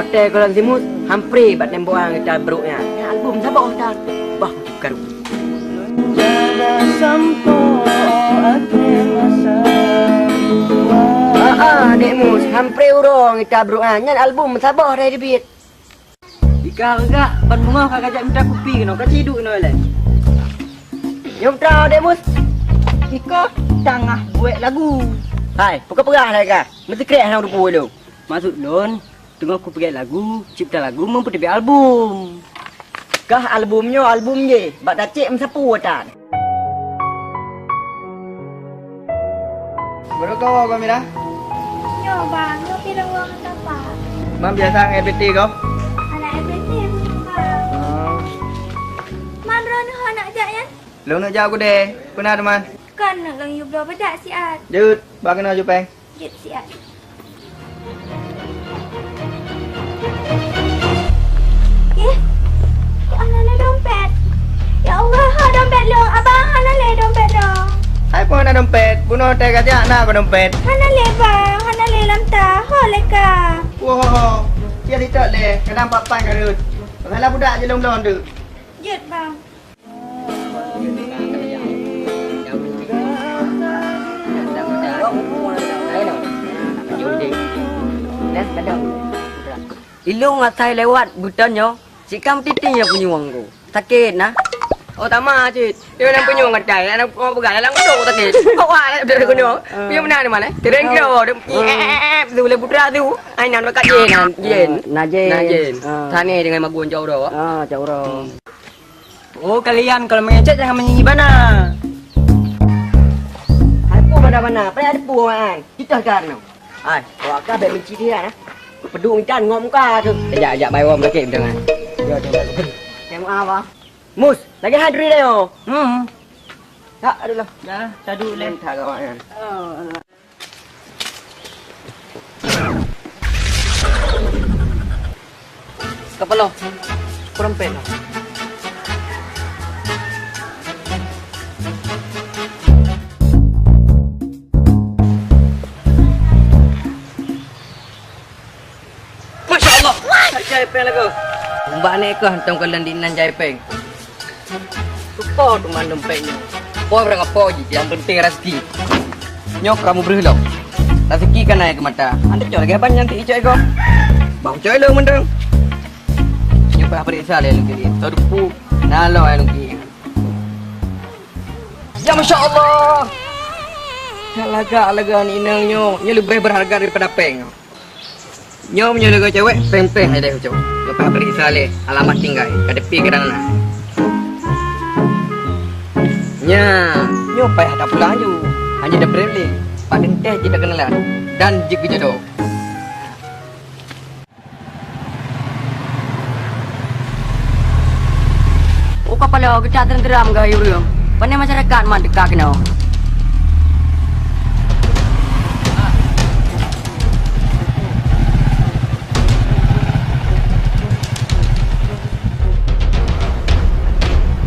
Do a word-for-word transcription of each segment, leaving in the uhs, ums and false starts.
Watèe gohlom simuet, hampré bak tembok nyang gata brôk nyan. Nyan album saboh tan. Bah, karu. Ah, ah, Dek Mus, hampré uroe gata brôk nyan. Nyan album saboh dai teubiet. Di ka gak ban beungoh ka gajak mita kupi keunoe, ka ci duek keunoe lé. Nyoe mita Dek Mus. Iko tangah buet lagu. Hai, peugah-peugah lé ka. Meusikrek hana teupeue lôn. Maksud lôn, teungoh kupeugét lagu, cipta lagu, meupeuteubit album. Kah album nyoe album jih, bak tacék meusapeue tan. Baroe kawoe goe Mira? Nyoe bang, nyoe pi lôn woe meusapat. Man biasa ngon F B T goe? Aneuk F B T bang. Oh. Man droeneuh hana jak nyan? Lôn neuk jak u keudè. Peue na teuma? Kon neuk lôn yue bloe beudak siat. Jeuet, bak keunoe ju péng. Jeuet siat. Yeh, kok hana lé dompet? Ya Allah, ha dompet lôn. Abang, hana lé dompet lôn. Hai, peue hana dompet? Bunoe teuh gajak na keu dompet. Hana lé, Bang. Hana lé lam ta. Ho lé ka. Woe, ho, ho. Cia litot lé. Kadang papan ka rhot. Masalah budak je lôn bloe deuh. Jeuet, Bang. Ilong asai lewat beuton nyoe, sikam titing ya punyueng ku. Sakét nah. Oh, tama cit. Dia nak punyueng katai, nak peugah dalam kudok sakét. Awak nak duduk kena. Punya mana mana? Tereng kira. Tu le putra tu. Ai nan makat je nan. Jen. Najen. Najen. Tane dengan magun jauh dah. Ah, jauh dah. Oh, kalian kalau mengecek jangan menyanyi bana. Hai, peue bana-bana? Pada ada peue, Wan? Kita sekarang. Hai, awak ka bèk benci dia, nah. Peuduk intan ngon muka tu. Ejak, ejak, bai wom sakét jangan. Ya, jangan. Yang apa? Mus, lagi hadri dah, yo. Hmm. Tak, aduh lah. Dah, tadu leh. Minta kawan. Oh, Allah. Kapalo, kurang pena. Masya Allah, nak jai peng lagu. Umbak ni kah hantom kalian di nan jai peng. Rupa teuma dompet nyoe. Poh barang apa jih, yang penting rezeki. Nyoe kamoe breuh lom. Rezeki kan naik ke mata. Anda cok lagi abang nyantik icok ego. Bang cok lom mendeng. Nyoe payah periksa lé lagi. Tadu pu. Nalo lagi. Ya, Masya Allah. Nyak lagak-lagak ni inong nyoe. Nyoe lebih berharga daripada peng. Nyoe meunyoe lagèe cewek, peng-peng hai deh ucok. Leupah peuriksa lé alamat tinggai, ka teupie keunan na. Nyan, nyoe payah tapulang aju. Hana tapeureulee, pat teuntèe jih takeunalan dan jeuet geujodoh. Uka paloe geutak teuram-teuram geuh ureueng. Pane masyarakat mat teuka keunoe.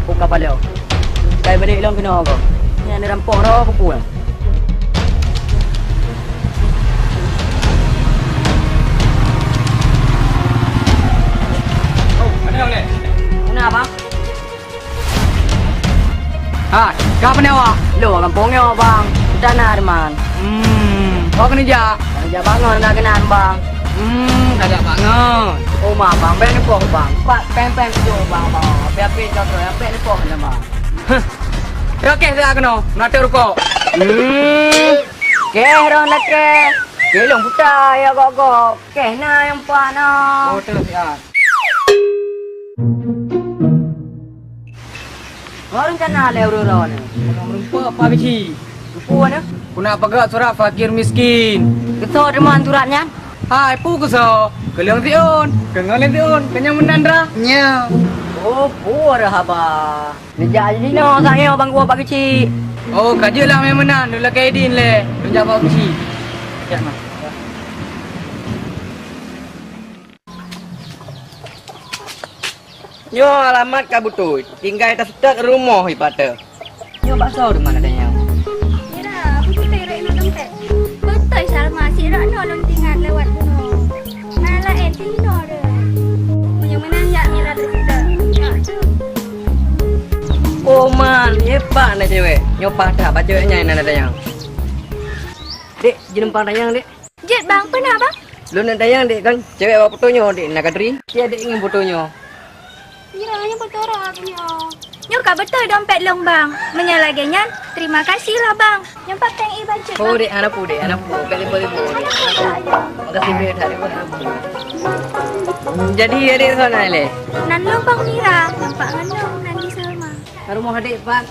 Uka paloe. Kai balik lom keunoe ko. Nyan rampok roh pukul. Kenapa? Hai, ka pane awak? Lôn gampông nyoe, Bang. Tana Arman. Hmm, oh keuneuk jak? Keuneuk jak bangon ka keunan, Bang. Hmm, ka jak bangon. Oh, ma, Bang, bèk neupoh, Bang. Pat pèng-pèng tujoh, Bang, Bang. Api-api cok, bèk neupoh, Bang. Huh. Oke, saya keunoe. Meuratot rukok. Hmm. Keh, ron lakèe. Keh lôn buta, ya gok-gok. Keh na nyang pat na. Oh, terus ya. Ngon rencana lé uroe-uroe nyoe. Meureumpok Pak Keuchik. Peue nyoe? Keuneuk peugöt surat fakir miskin. Keusoe teuma surat nyan? Hai, peue keusoe? Keu lôn siôn. Keu ngon lôn siôn. Keu nyang meunan dra. Nyoe. Oh, peue haba. Neujak jinoe sang nyoe bang gua Pak Keuchik. Oh, ka jeuet lah meunan, lôn lakèe idin lé. Lôn jak Pak Keuchik. Jak nah. Nyoe alamat ka beutôi, tinggai taseutôt rumoh ié pat teuh. Nyoe baksoe di mana tanyong? Mira, peue teuh rot inoe dompet? Beutôi Salma, si rot noe lôn teuingat lewat bunoe. Malah eh tinoe deh. Meunyoe meunan jak Mira taseutôt. Oh man, hebat na cewek. Nyoe paih that bak cewek nyan na tanyong. Dek, jeuet numpang tanyong, Dek. Jeuet bang, peue na bang? Lôn neuk tanyong dek kan, cewek bak foto nyoe dek na Kadri. Sia dek ngon foto nyoe. Nyoe, nyoe foto rot nyoe. Nyoe ka beutôi dompet lôn bang. Meunyoe lagèe nyan, terima kasih lah bang. Nyoe pat péng ié bacut. Oh dek, hana peue dek, hana peue. Péng lima ribu dek. Hana peue. Makasih banyak dek. Jadi adek soe nan lé? Nan lôn bang Mira, nyoe pat ngon lôn nan di Salma. Ka rumoh adek pat?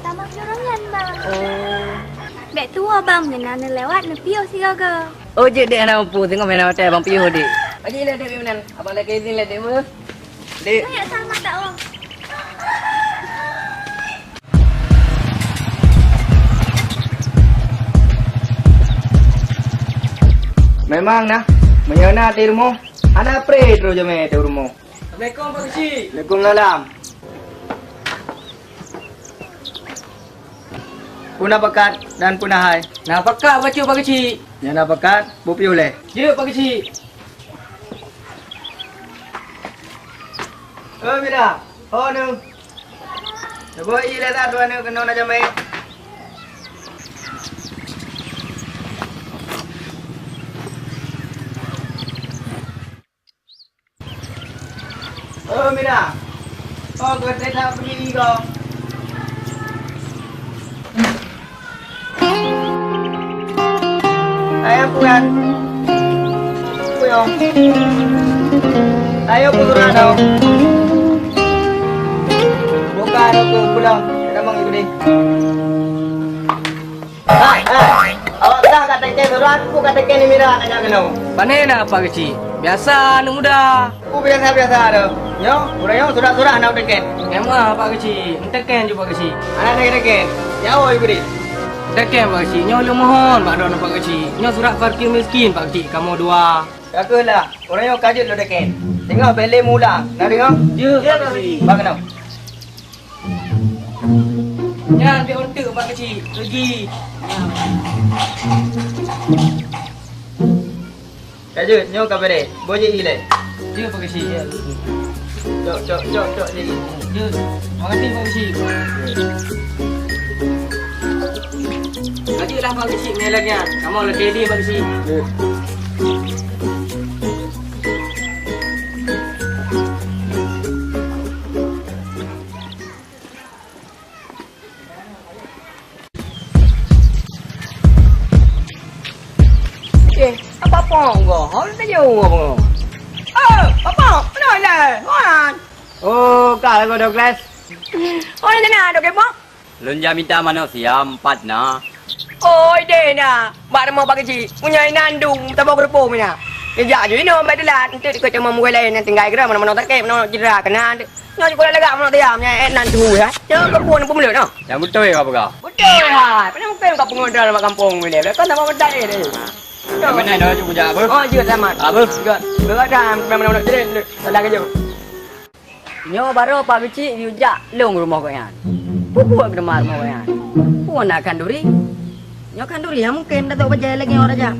Taman Jurong nyan bang. Oh. Bèk tuwoe bang, meunan neulewat neupiôh sigoe-goe. Oh jeuet dek, hana muphom, singoh meunan watèe abang piôh dek. Aji lé dek meunan, abang lakèe idin lé dek meuh. Dek. Nyoe jak Salma tak wong. Memang nah, meunyoe na di rumoh, hana pré droe jamèe di rumoh. Assalamualaikum Pak Keuchik. Waalaikumsalam. Peue na pakat dan peue na hai? Na pakat bacut Pak Keuchik. Nyang na pakat, beupiôh lé. Jeuet Pak Keuchik. Eh Mira, ho nyoe. Cuba ié lé that dua nyoe keunoe na jamèe. Oh Mira. Oh, geutanyoe bri ko. Ayah pulang. Puyong. Ayo pulang dong. Bukan aku pulang. Kita mau ikut deh. Hai, hai. Awak dah ka teken surat, peue ka teken ni Mira nanya keunoe. Pane na Pak Keuchik? Biasa aneuk muda. Peue biasa-biasa tu. Nyoe, ureueng nyoe surat-surat hana teken. Memang Pak Keuchik, teken ju Pak Keuchik. Hana teken-teken. Nyawa ju bri. Teken Pak Keuchik, nyoe lôn mohon bak droeneuh Pak Keuchik. Nyoe surat fakir miskin Pak Keuchik, kamoe dua. Ka keuh lah, ureueng nyoe ka jeuet lôn teken. Singoh bèk lé meuulang. Na deungö? Jeuet Pak Keuchik. Bak keunoe. Nyan pih eunteuk Pak Keuchik, rugi. Ka jeuet, nyoe ka beureh. Boh jeuet ilèe. Jeuet Pak Keuchik, ya. Cok, cok, cok, cok, jeuet. Jeuet. Makasih Pak Keuchik. Ka jeuet lah Pak Keuchik, nyan lagèe nyan. Kamoe lagèe ni Pak Keuchik. Jeuet. Eh, apa pong ko? Hol saja ko. Oh, apa? Mana lah? Wan. Oh, ka lagu Douglas. Oh, ni na dok kepong. Lôn jak mita manok siam, pat na. Oh, ideh na. Bak rumoh Pak Keuchik. Punya inan dung, tabok keureupo mina. Ijak ju inoe bak dilat, enteuk dikeue cuma mugoi laén nyang tinggai geura manok-manok takém, manok cedera keunan. Nyoe jikeulah lagak manok tiam nyang ék nan tuhu, ya. Nyoe keupeue peumulut nyoe. Nyang beutôi ka peugah. Beutôi hai. Pane mungken ka peungoh droe bak gampông ilèe. Kon sama meudat ilèe. Nyang meunan nyoe cuk kujak, Abah. Oh, jeuet selamat. Abah. Jeuet. Beurata memang manok jeuet. Salah keujeuet. Nyoe baroe Pak Keuchik yue jak lôn rumoh gobnyan. Peue buet keuteuma rumoh gobnyan? Peue na khanduri? Nyoe khanduri nyang mungken tatok bajèe lagèe nyoe raja.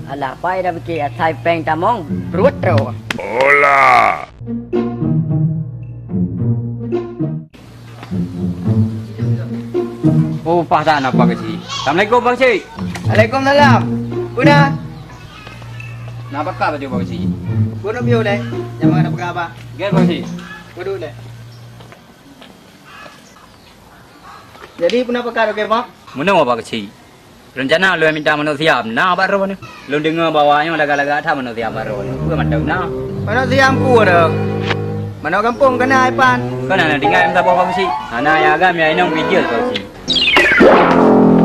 Alah, pai dah pike asai péng tamong, pruet troh. Olah. Oh, paih that na Pak Keuchik. Assalamualaikum Pak Keuchik. Waalaikumsalam. Peue na? Na pakat bacut Pak Keuchik. Peue na piôh lé? Nyang mangat na peugah, Pak. Gèt Pak Keuchik. Peue duek lé? Jadi peue na pakat, oke, Pak? Meunoe Pak Keuchik. Reuncana lôn mita manok siam na bak droeneuh. Lôn deungö bahwa nyoe lagak-lagak that manok siam bak droeneuh. Peue mantong na? Manok siam peue dah? Manoe gampông ka na, Ipan. Kon hana tinggai meusaboh Pak Keuchik. Hana nyang agam nyang inong pijeuet Pak Keuchik.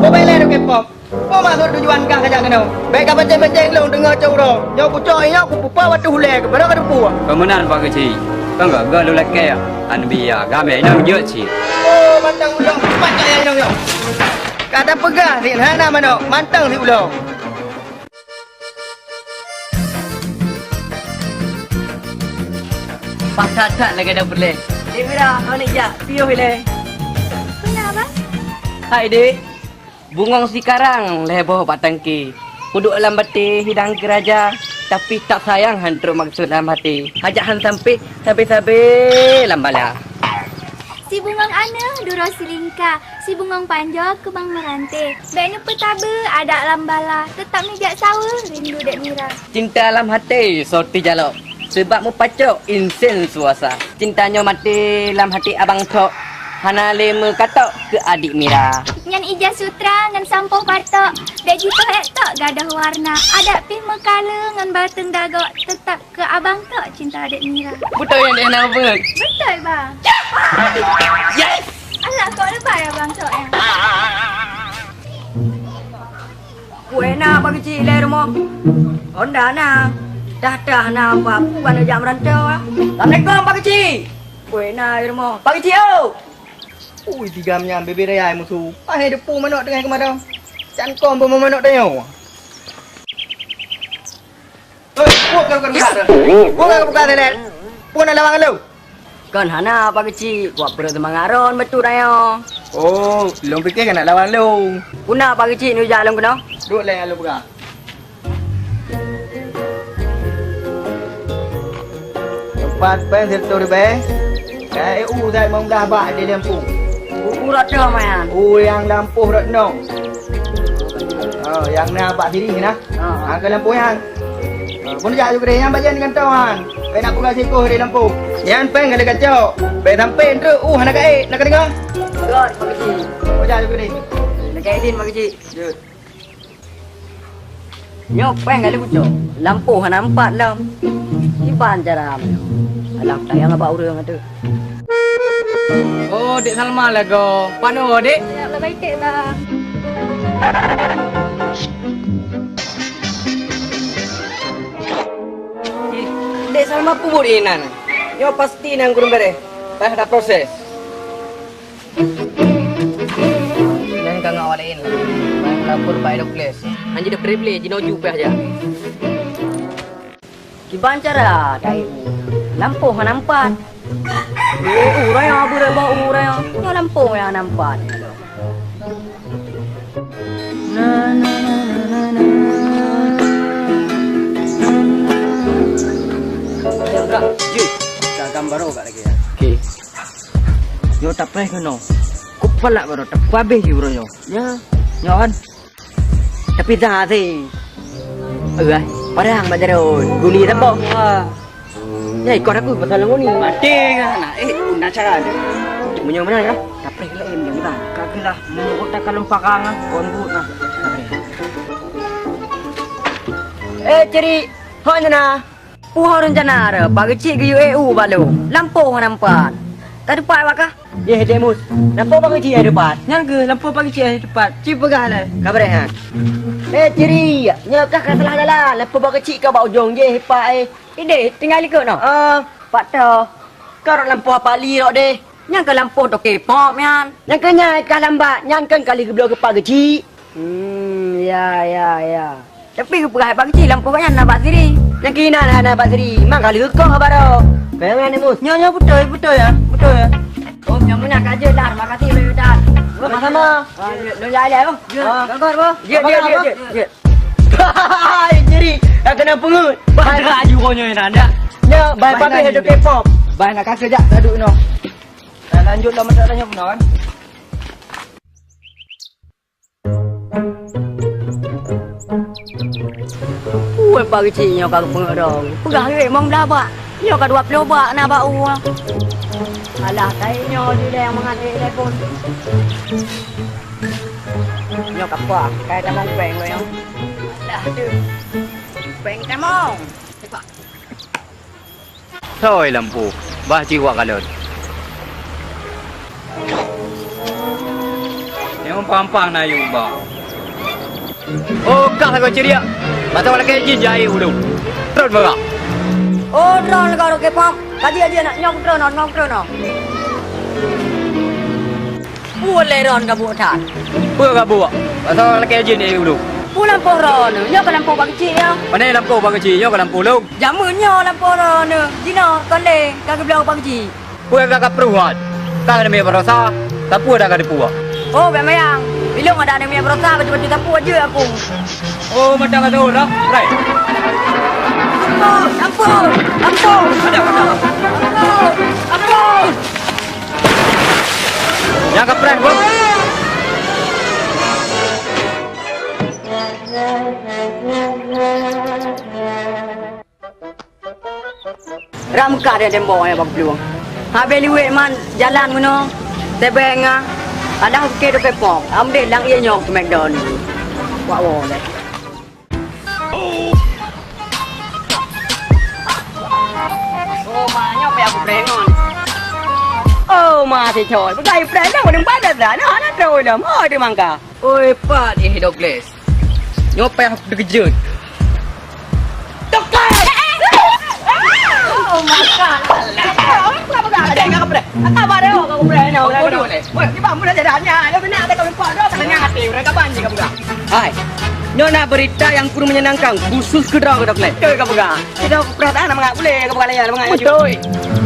Boh bèk lé dok kepop. Peue maksud tujuan kah kajak keunoe? Bèk ka pacén-pacén lôn teungoh cot uroe. Nyoe kucok inyoe kupupa watèe ulèe keupada ka teupeue. Kon meunan Pak Keuchik. Kon geuh lôn lakèe, han bi agam nyang inong jeuet cit. Oh, mantong ulôn, pat cok nyang inong nyoe. Ka tapeugah cit hana manok, mantong siulo. Paih that-that lagèe daun peureulèe. Dek Mira, hana jak piôh ilèe. Peue na, Bang? Hai, Dek. Bungöng sikarang lhèe boh bak tangke. Peuduek lam batèe hidang keu raja, tapi tak sayang han trôk maksud lam até. Hajat han sampé, sabé-sabé lam bala. Si bungöng aneuk duroe silingka, si bungöng panjoe keubang meuranté. Bèk neupeutabeue adak lam bala, teutap neujak saweue rindu dek Mira. Cinta lam até soti jalok, seubab meupacok insen suasa. Cinta nyoe maté lam até abang Tok, hana lé meukatok keu adik Mira. Nyan ija sutra ngon sampoh patok, bèk jitoh èk tok gadôh warna. Adak pih meukaleue ngon bateueng dagok, teutap keu abang Tok cinta dek Mira. Beutôi nyan, Dek, hana peue? Beutôi, Bang. Yes! Alah, kok leubeh abang Tok, eh? Kue na Pak Keuchik lé rumoh. Honda na. Dah-dah na apa-apa ban jak meurantau, ah. Assalamualaikum, Pak Keuchik. Kue na di rumoh. Pak Keuchik, oh! Ui, tigam nyan bibir raya musu. Pahe depu manok teungoh keumadang. Can kong boh manok tanyoe. Hei, peue kau buka-buka tu? Peue kau buka-buka tu, Dek? Peue na lawang lu? Kon hana, Pak Keuchik. Kuat peureuet seumangat ron beutôi tanyoe. Oh, lôn pike keunak lawang lu. Peue na, Pak Keuchik, neujak lôn keunoe? Duek lé nyang lôn peugah. Teumpat péng sireutoh ribèe, keu E U that meublah bak di lampôh. U, u rot nyoe, Mayan. U nyang lampôh rot nyoe. Oh, nyang na bak sirih na. Ah. Ha, keu lampôh nyan. Ah, pun jak ju keudeh nyan bak jih di kantô nyan. Péng nak peugah sikoh di lampôh. Nyan péng ka lheueh kacok. Péng sampé treuk, uh, hana ka ék, na ka deungoe? Rot, Pak Keuchik. Oh, jak ju keudeh. Na ka ék din, Pak Keuchik. Jeuet. Nyoe péng ka lheueh kucok, lampôh hana meupat lom. Kiban cara meunyoe? Alah, tayang bak ureueng atoh. Oh, Dek Salma lagoe. Panoe, Dek? Ya, labai tek, Bang. Dek Salma peue buet inan? Nyoe pasti na ureueng beureh. Payah taproses. Nyan ka ngon awak laén. Ban lapor bak Dokles. Han jeuet deuh plé-plé, jinoe ju pih jak. Kiban cara, Dai? Lampôh hana meupat. Eh, uroe nyoe, abu rebo uroe nyoe. Nyoe lampôh nyang hana meupat. Jeuet, ka gambar bak lagèe nyan. Oke. Yo tapreh keunoe. Kupalak baroe tapabeh jih uroe nyoe. Nya, nyoe kan. Tapi dah sih. Agak parang bak jaroe. Guni saboh. Ya, ikot aku pasal guni. Mati kan. Nah, eh, guna cara dia. Meunyoe meunan kah? Tapreh laén dia, Bang. Ka geulah, meunyoe utak ka lom parang, kon buet nah. Eh, Ceri, hok nyoe nah. Puho rencana re, Pak Keuchik geuyue U bak lôn. Lampôh hana meupat. Ka teupat awak kah? Yeh, Dek Mus. Lampôh Pak Keuchik hana teupat. Nyan keuh, lampôh Pak Keuchik hana teupat. Ci peugah lé. Ka beureh, ha. Eh, Ciri, nyoe kah ka salah dalan. Lampôh Pak Keuchik ka bak ujong jih, Pak, eh. Ideh, tinggai likot noh. Ah, Pak Toh. Ka rot lampôh Pak Li rot deh. Nyan ka lampôh toke pop nyan. Nyan keuh nyan ka lambat, nyan kan ka lheueh geubloe keu Pak Keuchik. Hmm, ya, ya, ya. Tapi geupeugah Pak Keuchik lampôh nyan na bak siri. Nyan keuh na, na, na bak siri. Mak ka lheueh koh baroe. Kayang nyan, Mus. Nyoe, nyoe beutôi, beutôi ya, beutôi ya. Oh, nyang meunan ka jeuet dah. Makasih, Pak Ustaz. Sama-sama. Ah, jeuet. Lôn jalan, oh. Jeuet. Ah. Gagor, boh. Jeuet, jeuet, jeuet, jeuet, jeuet. Hai, Ciri, dah kena peungeut. Bah, dah aju kau nyoe, Nanda. Nya, bai pakai ada K-pop. Bai nak kaki jak, tak duduk noh. Dah lanjut lah masak tanya pun kan. Ue, Pak Keuchik nyoe ka geupeungeut dong. Peugah lé mong dah bak. Nyoe ka dua ploh bak na bak ueh. Alah, tai nyoe di leng mangat lé telepon. Nyoe ka puah, kai tamong pèng weh nyoe. Alah, deuh. Pèng tamong. Soi lampôh. Bah cit wak kalon. Nyang pampang na yue ba. Oh, kah lagoe ciriak. Masa lakée jih jai ulôn. Tron beurak. Oh, droeneuh ka rot keu pop. Kaji-kaji aneuk nyoe droeneuh, nyoe droeneuh. Peue lé droeneuh gabuek that? Peue gabuek? Masa lakée jih ni ulôn. Peue lampôh droeneuh? Nyoe ka lampôh bak keuchik nyoe. Pane lampôh bak keuchik, nyoe ka lampôh lôn. Jameun nyoe lampôh droeneuh. Jinoe kon lé ka geubloe bak keuchik. Peue ka kapreh wan? Ka aneuk miet baroesa, sapeue dak ka dipuwoe? Oh, bék mayang. Ilong ada aneuk miet baroesa, baju-baju sapeue jeuet aku. Oh, mantong ka seuôt dah. Rai. Ampun, ampun, ampun. Ada, ada. Ampun, ampun. Nyang kapreh, Bang. Ram ka dia tembok ya bak plueng. Habéh liwet man jalan meunoe. Tebeng ah. Alah ke do kepok. Amdeh lang ié nyok McDonald. Wak wo deh. Oh, ma, nyoe payah kupreh ngon. Oh, ma, si Choi. Peugah ipreh dah, udah pada dah. Nah, nah, terus dah. Oh, dia mangga. Oi, pat eh, Douglas. Nyoe payah dikeujeuet. Douglas! Oh, mangga. Peugah, peugah. Ada yang kau kupreh. Apa baru kau kupreh? Nyoe, kupreh. Woi, kita pun ada dah. Nyoe, nak ada kau lupa. Dah, tengah hati. Orang kapan je kau peugah? Hai, nyoe na beurita nyang kureueng meunyenangkan khusus keu droe keudroe. Beutôi ka peugah. Sidroe peurasaan na mangat ulée ka peugah lagèe nyan, mangat nyan. Beutôi.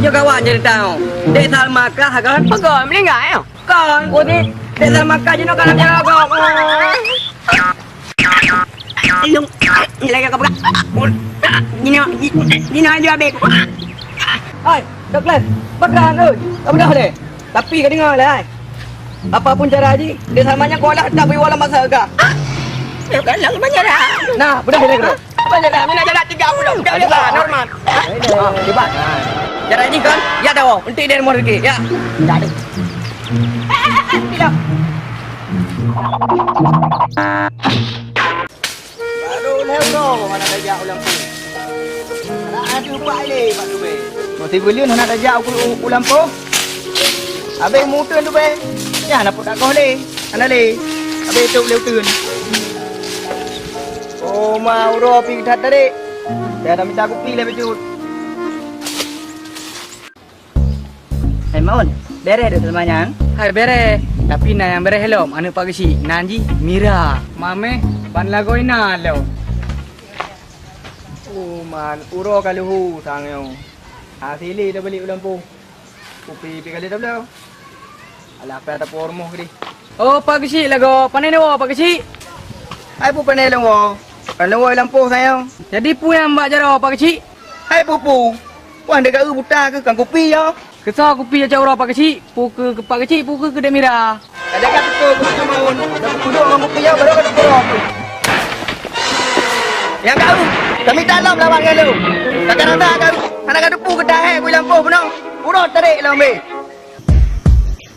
Nyoe kawan ceurita nyoe. Dek Salma kah kon? Peugah meuninggai nyoe. Kon. Oh, Dek, Dek Salma kah jinoe ka lam jaroe gob. Ilong. Nyoe lagèe ka peugah. Jinoe, jinoe aju abéh. Hai, Douglas, peugah ngon. Ka peugah lé. Tapi ka deungoe lé, hai. Apapun cara jih, Dek Salma nyan kualah that beuiwoe lam masa ka. Ah, ya kan, lam penjara. Nah, beudôh lé keunoe. Penjara, mina jalan tiga puluh, tiga puluh, ah, normal. Ah, hebat. Cara jih kan, ya dah, oh, enti dia mau rezeki, ya. Tidak ada. Eh, eh, eh, eh, tidak. Baru lhèe uroe hana tajak u lampôh. Hana ada ubat lé bak tubé. Meusibeuleuen hana tajak u, u, u lampôh. Abéh muteun tubé. Nyan hana peuet ka goh lé. Hana lé. Abéh tôb lé uteuen. Oh, ma, uroe pi that tarék. Dah mita kupi lé bacut. Hai Maun, bereh dek Salma nyan? Hai bereh, tapi na nyang bereh lom, aneuk Pak Geuchik, nan jih Mira. Mameh, ban lagoe na lom. Oh man, uroe ka leuhô sang nyoe. Hasé lé tabalek u lampôh. Kupi pi ka lheueh tabloe. Alah, payah tapuwoe rumoh keudeh. Oh, Pak Geuchik lagoe, pane neuwoe Pak Geuchik? Hai peue pane lôn woe? Ka lôn woe lampôh sang nyoe. Jadi peue nyang bak jaroe Pak Geuchik? Hai peue-peue, wah deka eu buta keuh kan kupi nyoe. Keusoe kupi cok uroe Pak Geuchik, peue keu Pak Geuchik, peue keu Dek Mira. Kadang ka tutoe kupi Maun, dah kuduek ngon kupi nyoe baru ka tutoe. Nyang ka eu, kami tak lom lawan ngon lôn. Kakak rasa ka eu, hana ka teupeue keu tahé kui lampôh bunoe. Uroe tarék lom beh.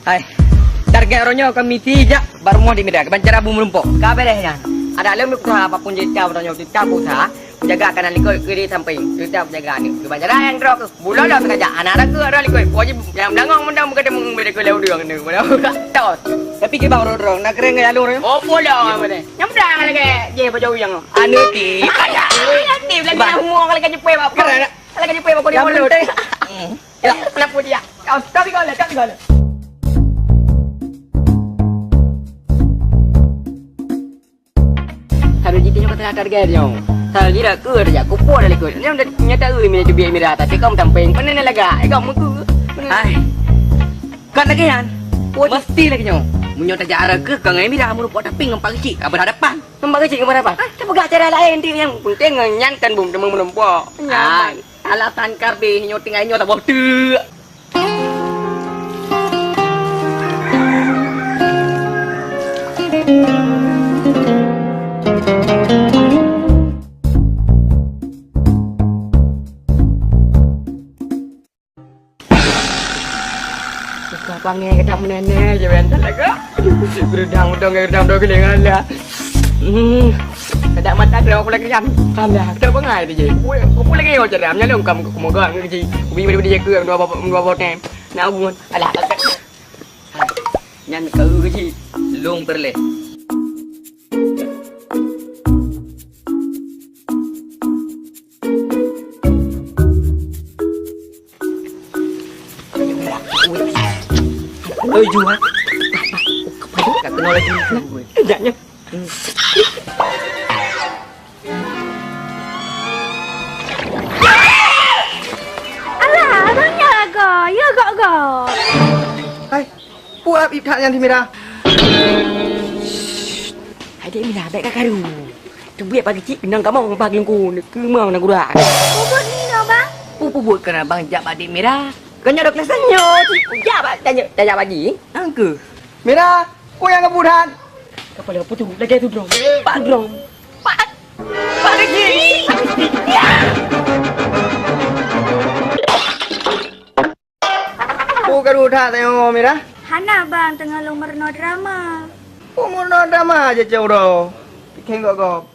Hai, target uroe nyoe kami tijak bak rumoh Dek Mira, kiban cara bu meurumpok. Ka bereh nyan. Adak lôn meutuha apapun cerita uroe nyoe, cerita ku usaha, kujaga kanan likot kiri samping. Cerita kujaga ni. Kiban cara nyang droe keuh. Bulo dah teuka jak. Anak ada keuh ada likot. Pokok jih nyang beulangong mendang bukan temu beda keu lewat dua kena. Tos. Tapi kiban uroe-uroe, nak keren ngon jalur nyoe. Oh, pula mana? Nyang beudang lagèe jih bajau yang. Anu ti. Ayah, ayah ti lagi nak ngomong lagi jepit apa? Keren. Lagi jepit apa di mulut? Ya, kenapa dia? Kau, kau tinggal, kau tinggal. Harus jitanya kata target nyoe. Harus jirak ke ada jak kupo dah likot. Nyoe dah nyata eu mina cubiak Mira, tapi kau tampeng. Mana nak lagak? Eh, kau mutu. Hai. Kan lagi kan? Mesti lagi nyoe. Meunyoe tajak arah ke kau ngai Mira meurupok tapi ngon Pak Geuchik ka berhadapan. Ngon Pak Geuchik ka berhadapan? Ah, tak peugah cara lain ti yang penting nyan kan bum temu meurupok. Nyaman. Alasan karbih nyoe tinggai nyoe saboh teuk. Tukang panggil kita menene je ben talaga. Gerudang mudong gerudang dua kali ngalah. Hmm, kada mata kena aku lagi kan. Alah, kada bangai tu je. Aku lagi yang macam ram nyalong kamu ke kemoga ngeji. Ubi beri beri ke dua bapak dua bapak tem. Nak buat. Alah. Nyan kau ke ji. Long perleh. Oi, jual. Tak kenal lagi. Jangan. Alah, abang nyan lagoe. Ya, gok-gok. Hai, peue ap-ip that nyan, Mira? Hai, Dek Mira, bèk ka karu. Teubiet pagi cit, inong kamoe bah geulungkun, keumong na gura. Peubuet nino, Bang? Pu-, peubuet keunan Bang jak bak Dek Mira. Keunan dok keulasan nyoe cit, jak bak, tajak, tajak bagi. Angke. Mira, peue nyang geubeuet that? Kapala putu, lagèe tu drom. Pak. Tu drom. Pak. Pak Haji. Peue karu that tanyoe, Mira? Hana, Bang, teungoh lôn meurunoe drama. Peue meurunoe drama jicok uroe? Piké gop-gop.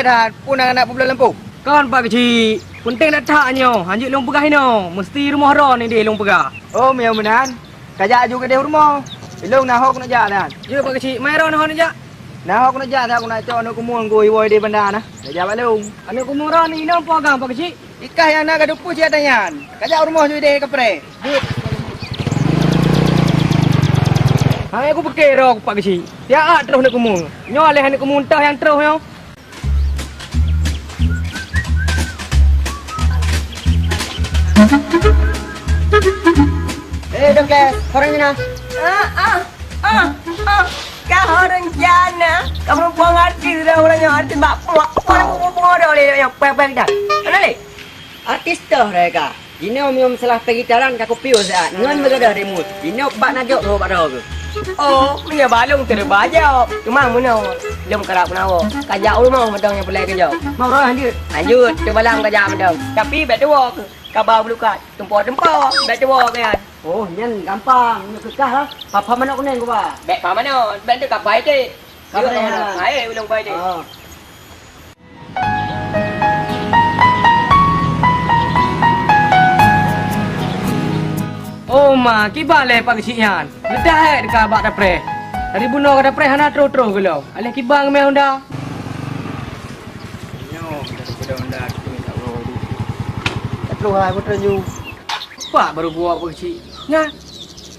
Dan, peue na aneuk peubloe lampôh? Kon, Pak Keuchik. Peunteng that-that nyoe, hanjeuet lôn peugah inoe, meuseuti rumoh droeneuh deh lôn peugah. Oh, meunyoe meunan, kajak aju keudeh u rumoh. Ilôn na ho keuneuk jak nyan. Jeuet, Pak Keuchik, ma droeneuh ho neujak? Na ho keuneuk jak, that keuneuk cok aneuk keumuen gui woe deh banda na. Kajak bak lôn. Aneuk keumuen droeneuh inong peue agam, Pak Keuchik? Ikah nyang na gadôh peusiat nyan. Kajak u rumoh ju ideh kapreh. Hai, aku pike droe Pak Keuchik. Tiak troh aneuk keumuen. Nyoe lé aneuk keumuen teuh nyang troh nyoe. Eh, Dokles, orang ni nah. Ah, ah, ah, ah. Kah orang jana. Kamu buang hati sudah orang yang hati bak puak. Puak, puak, puak, puak, dah boleh yang pek-pek dah. Mana ni? Artis toh mereka. Jinoe meunyoe meusalah pegitaran ka kupiôh saat ngon meugadôh rimuet. Jinoe pat najok roh bak droe keuh. Oh, meunyoe balong teureuba jaweueb. Teuma meunoe, lôn karab keunawoe. Ka jak u rumoh mantong nyang peureulèe keu jaweueb. Mau roh lanjut. Lanjut, teubalang ka jak mantong. Tapi bèk tuwoe keuh, kaba bulukat. Teumpo-teumpo, bèk tuwoe keuh nyan. Oh, nyan gampang. Nyoe keu kah lah. Papa manok kunéng kuba. Bèk papa manok, bèk tu kapai teh. Kapai, ha. Hai, ulôn pai teh. Ah. Oh ma, kiban lé Pak Geuchik nyan? Geudah hék ka bak dapreh. Dari bunoe ka dapreh hana troh-troh geulom. Aléh kiban geumè honda. Nyoe, daripada honda, kita minta bawa dulu. Tak perlu hai, betul ju. Pak baru buat Pak Geuchik. Nyan.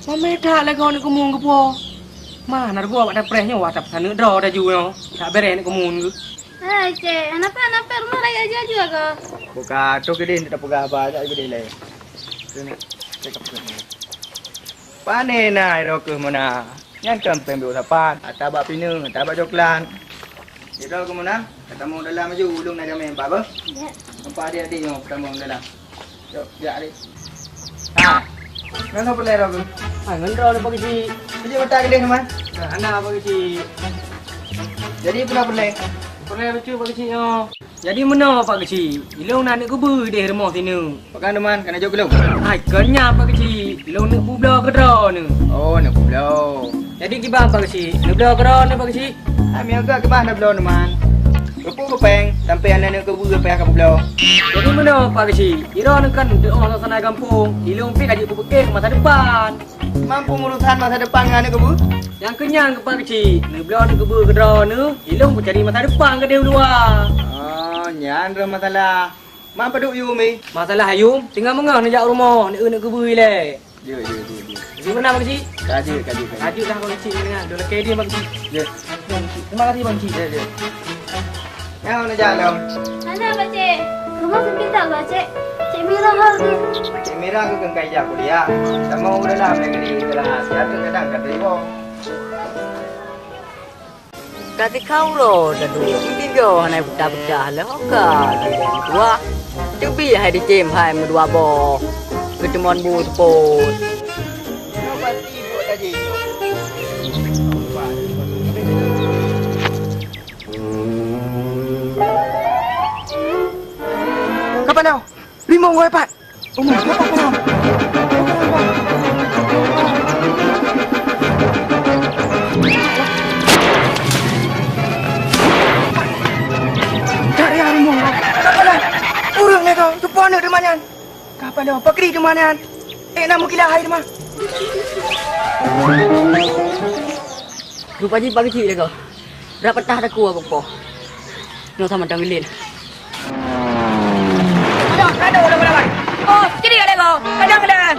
Mamé that lagèe aneuk keumun geupo. Ma, na rugoe bak dapreh nyoe, wah, tapeusaneuk droe laju nyoe. Tak bèrèh aneuk keumun geuh. Hai, Cek. Hana pèh, hana pèh, rumoh rayeuk aju-aju aku. Buka, tu keudeh, tak peugah haba, tak keudeh lé. Tu nak cakap tu. Pane na iro keuh meunan. Nyan kan pèng biôh sapat, ata bak pineung, ata bak coklat. Iro keuh meunan, ka tamong dalam aju, ulôn na jamé empat beuh. Ya. Empat adik-adik nyoe ka tamong dalam. Jok, jak deh. Ha. Ngon soe peureulèe droe keuh? Ha, ngon droe Pak Geuchik. Keuchik mata keudeh, Man. Nah, hana Pak Geuchik. Jadi, peue na peureulèe? Peureulèe bacut Pak Geuchik nyoe. Jadi meunoe Pak Geuchik, ilôn na neuk keubeu deh rumoh sineuk. Pakon, Man, ka na jok keu lôn? Hai, kon nyan Pak Geuchik, ilôn neuk peubloe keu droeneuh. Oh, neuk peubloe. Jadi kiban Pak Geuchik, neubloe keu droeneuh Pak Geuchik? Hai, meunyoe ka kiban neubloe nyoe, Man. Keupeue keu pèng, sampoe hana neuk keubeu pèng ka peubloe. Jadi meunoe Pak Geuchik, droeneuh kan teuh suasana gampông, ilôn pih ka jipeupiké keu masa depan. Mampu meurusan masa depan ngon aneuk keubeu? Nyang keu nyan keu Pak Geuchik, neubloe aneuk keubeu keu droeneuh, ilôn peucari masa depan keudeh u luwa. Oh, nyan roh masalah. Man padub yum, eh? Masalah yum, tinggai meungoh neujak u rumoh, neuk, neuk keubui lé. Jeuet, jeuet, jeuet, jeuet. Jeuet meunan, Pak Geuchik? Ka jeuet, ka jeuet, ka jeuet. Ka jeuet dah, Pak Geuchik, nyan. Dua lakèe deh, Pak Geuchik. Jeuet. Pak Geuchik, terima kasih, Pak Geuchik. Jeuet, jeuet. Nyan, neujak lom. Hana, Pak Cik. Rumoh seumpit that, Pak Cik. Cik Mira hal deh. Cik Mira keu keukai jak kuliah. Sama ureueng dalam negeri telah siat kadang ka teurimong. Ka teuka uroe taduek, meutinggoe hana peucah-peucah lé hoka lé meutuah. Teubiet hai dicém hai meudua boh, geuteumon bu seupôt. Kapanoe? Limong goe pat. Uma, siapa kau? Cari yang limong kau. Kapanoe? Ureueng lé kau, teupeue aneuk teuma nyan. Kapanoe? Pakri teuma nyan. Eh, na meukilah hai teuma. Rupa jih Pak Geuchik lé kau. Rap peutah takue keu poh. Nyoe sama dang geulen. Aduh, aduh, aduh, aduh, aduh. Oh, jadi ada kau. Kadang geulen.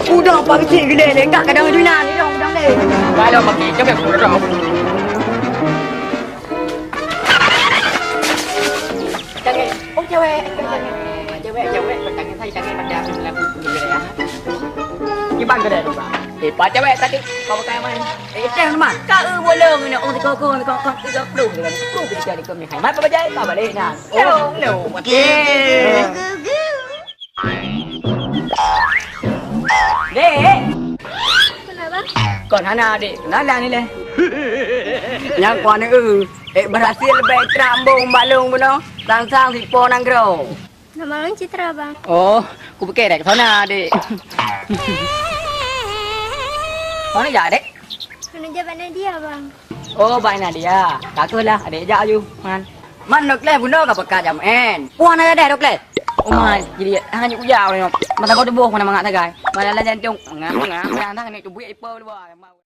Udah Pak Geuchik geulen lé, kak kadang dunan, ni dong, udang lé. Kalau Pak Geuchik, coba aku rap. Tangan. Oh, cewek. Cewek, cewek, tangan saya, tangan macam lagu punya ya. Kiban geulen, Pak. Eh, Pak, cewek tadi kau pakai main. Eh, teh, Mak. Ka eu bolong ni, oh, kau, kau, kau, kau, tiga puluh, tiga puluh, tiga puluh, hai. Mak, apa jadi? Kau balik, nah. Oh, no, mati. Dek. Kenapa? Kon hana, Dek. Kenalan ni leh. Nyang kuan eu. Eh, berhasil baik terambung balong bunoe. Sang-sang si po nanggroe. Nama lôn Citra, Bang. Oh, kupikir dek sana, Dek. Mana jak, Dek? Kena jabat Nadia, Bang. Oh, Bang Nadia. Tak apalah, Dek jak aju, Man. Man, Dokle, bunoe ka peugah jam en. Puan ada deh, Dokle. Oh, Man, jadi hanya ujar orang. Masa kau tubuh mana mangat sagai. Mana lah jantung. Ngah, ngah, ngah, ngah, ni tubuh ipa luar.